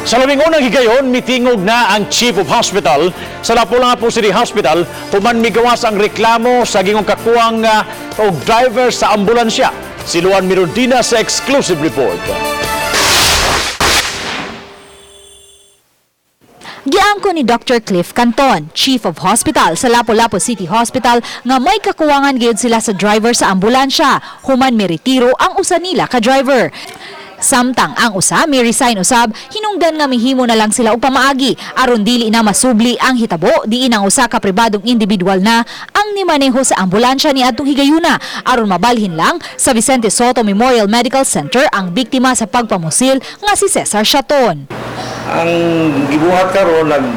Sa labing unang higayon, mitingog na ang Chief of Hospital sa Lapu-Lapu City Hospital human migawas ang reklamo sa gingong kakuwang og driver sa ambulansya. Si Luan Mirudina sa exclusive report. Giangko ni Dr. Cliff Canton, Chief of Hospital sa Lapu-Lapu City Hospital, nga may kakuwangan gayud sila sa driver sa ambulansya human miretiro ang usa nila ka driver. Samtang ang usa mi resign usab, hinungdan nga mihimo na lang sila og pamaagi aron dili na masubli ang hitabo diin ang usa ka pribadong individual na ang nimaneho sa ambulansya ni adtong higayuna aron mabalhin lang sa Vicente Sotto Memorial Medical Center ang biktima sa pagpamusil nga si Cesar Chaton. Ang gibuhat karon, nag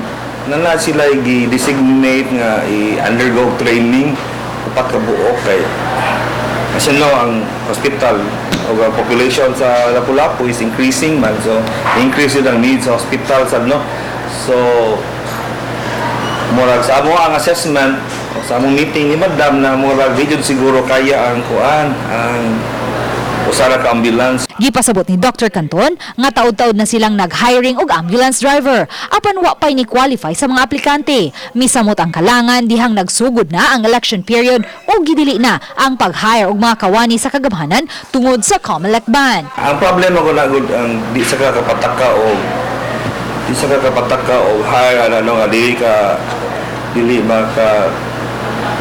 nana sila gi-designate nga i-undergo training, upat ka buok, kay kasi no ang hospital o ang population sa Lapu-Lapu is increasing man, so increase yun ang needs sa hospital sa no. So murag sa amo ang assessment sa among meeting ni Madam na murag di jud siguro kaya ang kuan, ang usa ra ka ambulance. Gipasabot ni Dr. Canton nga taod-taod na silang nag-hiring og ambulance driver apan wa pay ni qualify sa mga aplikante. Misamot ang kalangan dihang nagsugod na ang election period ug gidili na ang pag-hire og mga kawani sa kagamhanan tungod sa COMELEC ban. Ang problema ko na gud ang di sa ka kapataka o hire ano nga dili maka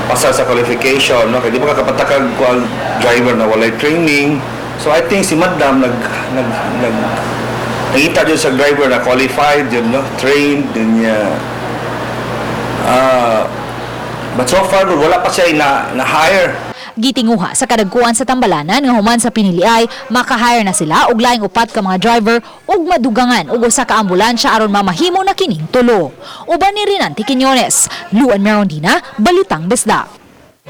pasa sa qualification, no, kay di ba ka kapatakag ko ang driver na walay training. So I think si Madam nag nangita jud sa driver na qualified yun, no, trained din niya. But so far gud, wala pa siya na hire. Gitinguha sa kadagkuan sa tambalanan nga human sa piniliay, makahire na sila og laing upat ka mga driver ug madugangan og usa ka ambulansya aron mamahimo na kining tulo. Uban ni Rinanti Quiñones, Luan Merondina, Balitang Bisdak.